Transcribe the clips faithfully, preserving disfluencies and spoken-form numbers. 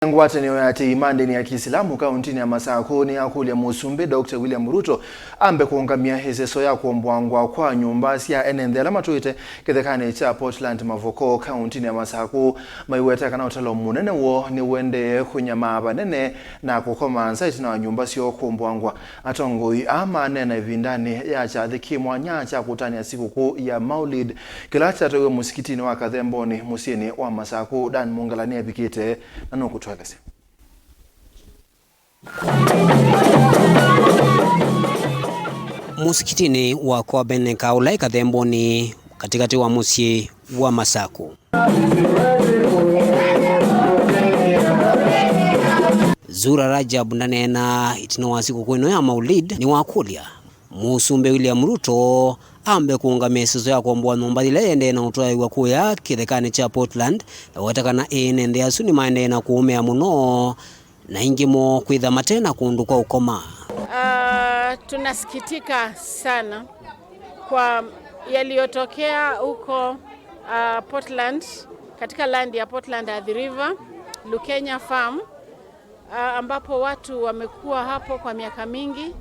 Ngwatanĩo ya atei ma ndĩni ya Kĩislamu kaũntĩnĩ ya Masakũ nĩyakũlya Mũsumbĩ Doctor William Ruto ambe kũũngamya ĩseso ya kũomboangwa kwa nyũmba sya ene nthĩ ala matũĩte kĩthekanĩ kya Portland Mavoko kaũntĩnĩ ya Masakũ, maiweta kana ũtalo mũnene woo nĩũendee kũnyamaa vanene na kũkoma nza ĩtina wa nyũmba syoo kũomboangwa. Atongoi aa maneena ĩvindanĩ ya kyathĩ kĩ mwanya kya kũtanĩa sikũkũ ya Maulid, kĩla kyatwaiwe mũsikitinĩ wa Kathemboni mũsyĩnĩ wa Masakũ. Dan Mungala nĩavikĩte na nũkũtũelesya. Mũsikitinĩ wa Kwabeneka ũla ĩ Kathemboni, katĩkatĩ wa mũsyĩ wa Masakũ. Zura Rajab ndaneena ĩtina wa sikũkũ ĩno ya Maulid, nĩwakũlya Mũsumbĩ William Ruto ambe kũũngamya ĩseso ya kũomboa nyũmba yĩla yĩendee na ũtwaĩwa kũya kĩthekanĩ kya Portland, na weta kana ene nthĩ asu nĩmaendee na kũũmĩa mũno, na aingĩ moo kwĩtha mate na kũndũ kwa ũkoma. Ah, tunasikitika sana kwa yaliyotokea huko, ah, Portland, katika land ya Portland Athi River, Lukenya Farm, ah, ambapo watu wamekuwa hapo kwa miaka mingi,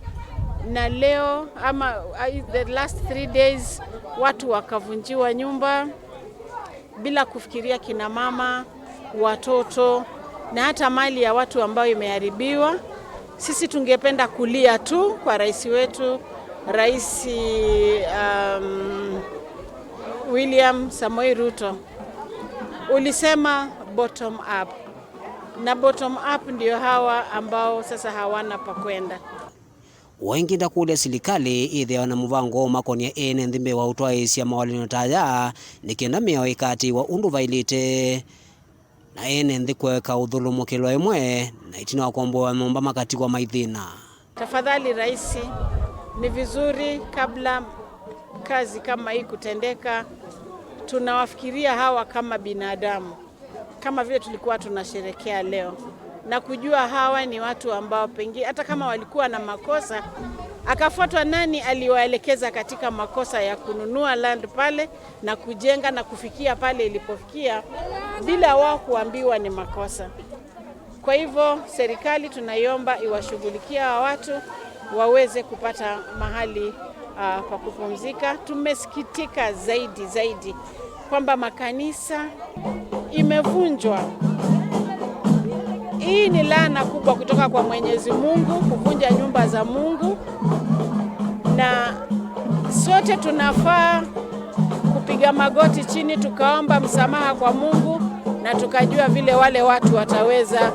na leo ama, ah, the last three days watu wakavunjiwa nyumba bila kufikiria kina mama, watoto na hata mali ya watu ambayo imeharibiwa. Sisi tungependa kulia tu kwa rais wetu, Rais, um, William Samoei Ruto. Ulisema bottom up. Na bottom up ndio hawa ambao sasa hawana pa kwenda. O ĩngĩ ndakũlya silikalĩ ĩthĩawa na mũvango wa makonia ene nthĩ mbee wa ũtwaĩĩsya mawalany'o ta aya, nĩ kenda mĩao ĩkaatĩĩwa ũndũ vaĩlĩte, na ene nthĩ kũeka ũthũlũmũkĩlwa ĩmwe, na ĩtina wa kũomboewa nyũmba makatiwa maithĩna. Tafadhali Rais, ni vizuri kabla kazi kama hii kutendeka, tunawafikiria hawa kama binadamu, kama vile tulikuwa tunasherekea leo, na kujua hawa ni watu ambao pengine hata kama walikuwa na makosa, akafuatwa nani aliwaelekeza katika makosa ya kununua land pale na kujenga na kufikia pale ilipofikia bila wao kuambiwa ni makosa. Kwa hivyo, serikali tunaiomba iwashughulikie hawa watu waweze kupata mahali, ah, pa kupumzika. Tumesikitika zaidi, zaidi kwamba makanisa imevunjwa. Hii ni laana kubwa kutoka kwa Mwenyezi Mungu, kuvunja nyumba za Mungu, na sote tunafaa kupiga magoti chini tukaomba msamaha kwa Mungu na tukajua vile wale watu wataweza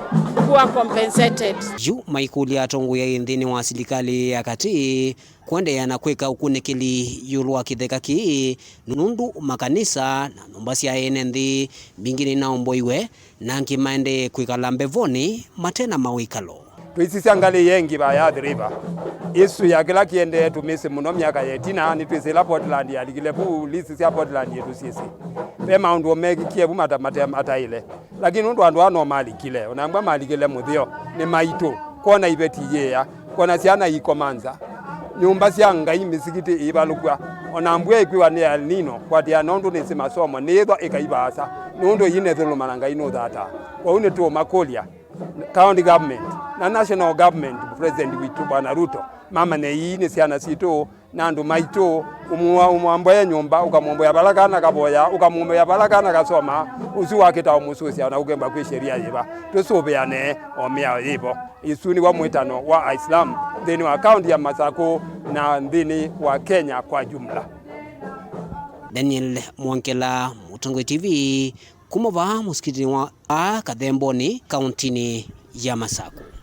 kuwa compensated. Yu maikũlya atongoi aĩ nthĩnĩ wa silikalĩ ya katĩ kũendeea na kwĩka ũkunĩkĩli ĩũlũ wa kĩtheka kĩĩ, nũndũ makanisa na nyũmba sya ene nthĩ mbingĩ nĩnaomboiwe, na angĩ maendee kwĩkala mbevonĩ mate na mawĩkalo. Twĩsisya ngalĩ ĩngĩ vaa ya Athi River. Ĩsu ya kĩla kĩendee tũmĩsĩ mũno myaka ya ĩtina, nĩtwĩsĩ ĩla Portland yalikile vu, list sya Portland ĩtũsyĩsĩ. Ve maũndũ mekikie vu mata-, mate-, mataĩle. Lakini nũndũ andũ aa no malikile, o na mbwa malikile mũtheo, nĩ maitũ, kwona iveti iyĩĩa, kwona syana iikoma nza, nyũmba sya Ngai, mĩsikitĩ ĩivalũkw'a, o na mbua ĩkwĩwa nĩ El Nino, kwatĩana nũndũ nĩsĩ masomo, nĩĩthwa ĩkaivaasa, nũndũ ii nĩthũlũma na Ngai nũthataa. Kwoou nĩtũũmakũlya, County Government na National Government, President witũ Bwana Ruto, mamanye ii nĩ syana sitũ, na andũ maitũ, ũmũa-, ũmwamboe nyũmba, ũkamwomboea vala kana kavoya, ũkamwomboea vala kana kasoma, ũsu wakĩta ũmũsũsya na ũkemba kwĩ sheria yĩva. Tũsũvĩane o mĩao yĩvo. Ĩsu nĩw'o mwĩtano wa Aislam nthĩnĩ wa kaũntĩ ya Masakũ na nthĩnĩ wa Kenya kwa jumla. Daniel Mwongela, Mũtongoi T V, kuma vaa mũsikitinĩ wa aa Kathemboni, kaũntĩnĩ ya Masakũ.